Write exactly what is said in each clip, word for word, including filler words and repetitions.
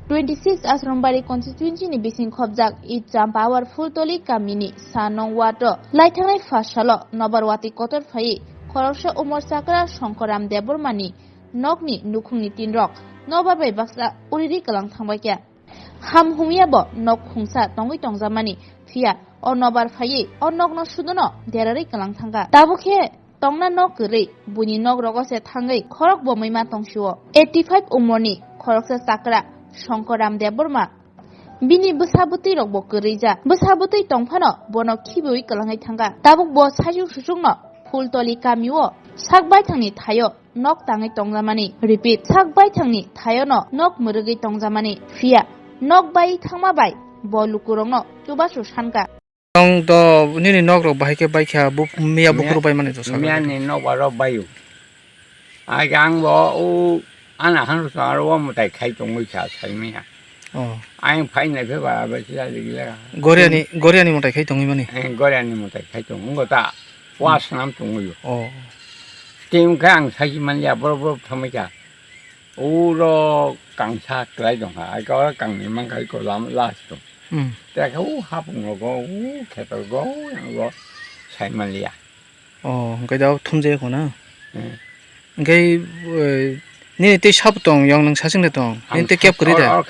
Twenty six Asrambari constituency ni bising khobjak East Champawar Phultoli kamini Sanong ward o laithangnai pha salo nobar watwi kotor phaiwi khoroksa umor chakra Shankaram Debbarma ni nokni nukhungni tinrok nobar bai baksa uriri kwlang thangbaikha. Ham humya bo nok khungsa tongwi tongjakmani, phiya o nobar phaiwi o nokno sudono derarwi kwlang thangkha. Tabuk khe tongna nok kwrwi, buini nok rogo se thangwi khorok bo muima tongsio. Eighty five umorni khoroksa chakra Shankaram Debbarma, bini bwsa bwtwi rok bo kwrwi ja. Bwsa bwtwi tongphano bono khibiwi kwlangwi thangkha. Tabuk bo saichung suchungno Phultoli kamio sak baithangni thaio nok tangwi tongjakmani. Repeat, sak baithangni thaiono nok mwrwgwi tongjakmani. Phiya nok bai thangma bai bo lukurokno chubachu sankha. Tong do nini nok rok bahai khe baikha, bu miya buphuru bai mani to sakha. Miya ni nok aro bayu. Ai ang bo u ana han sa aro o mutai khai tongwi kha sai miya. Oh. Ang phai nai phe ba ba chi ya ligila. Goriani, Goriani mutai khai tongwi mani. Eh, Goriani mutai khai tong ngo ta. Wa snam tongwi. Oh. Tim kha ang sai man ya bor bor thamai kha. Uro kangsa kwlai tong kha, ai ka oro kangni man kha, iko lam last tong. Hmm. Te khe u hapung rogo, u khetor go, yang go, sai man liya. Oh, hwnkhe da thumjak kho na? Hmm. Hwnkhe, eh, nini tei sabo tong, yang nwng sasing de tong. Nini tei kep kwrwi da?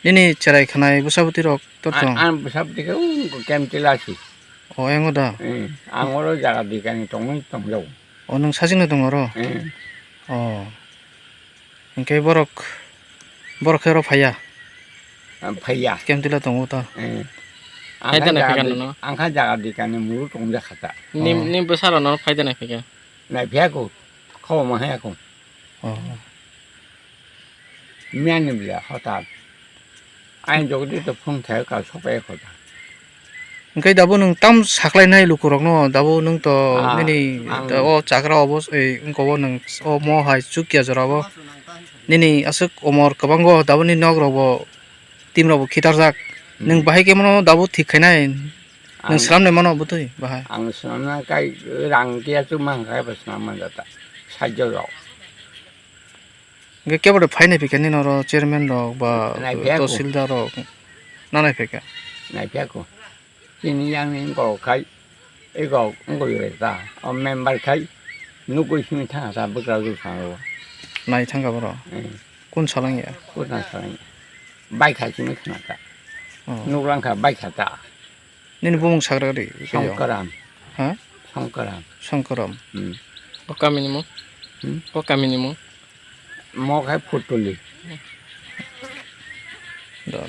Nini cherai khanai bwsa bwtwi rok tor tong? Ang bwsa bwtwi khe u kem tila si. Oh, yang o da? Hmm. Ang oro jaga dikani tongwi tongjago. Oh, nwng sasing de tong oro? Hmm. Oh. Hwnkhe borok, borok khe oro phaiya? Ah, phaiya. Kemtila tongo ta? Eh. Hai tene phai kha nono? Ang kha jaga dikani muru tongjakha ta. Nim, oh, nim bwsarok nono phai tene phai kha? Nai phiya kho, kho ma haya kho. Oh. Miyani bwla hotat. Ain jogdi to phung thai ka sopai kho ta. Hwnkhe dabo nwng tam saklainai lukurokno, dabo nwng to, ah, nini ang to o chagra obo, ei, wngkha o nwng o mo hai chukya jora o. Nini aswk omor kwbangw, dabo ni nok rok bo, tim rok bo khitarjak. Hmm. Nwng bahai khe mano dabo thik khainai. Nwng swnamnai mano bwtwi bahai? Ang swnamna kai rang kiya chuma hwnkhe bo swnam manjak ta. Sajjo rok. Hwnkhe kebo de phainai phikha nini oro chairman rok ba, nai phiya kho, tahsildar rok na nai phikha? Nai phiya kho. Chini yang ni wngkok khai, eko wngkok ta. O member khai nugui simi thangkha ta bwkrajwk salo. Nai thangkha borok? Hmm. Kun salangya? Kun salangya? Baikha simi khna ta. Oh. Nuklang kha baikha ta. Nini bumung sagra ri khe yo? Songkaram. Ha? Songkaram. Songkaram. Hmm. O kamini mung? Hmm? O kamini mung? Mo khai Phutuli. Da.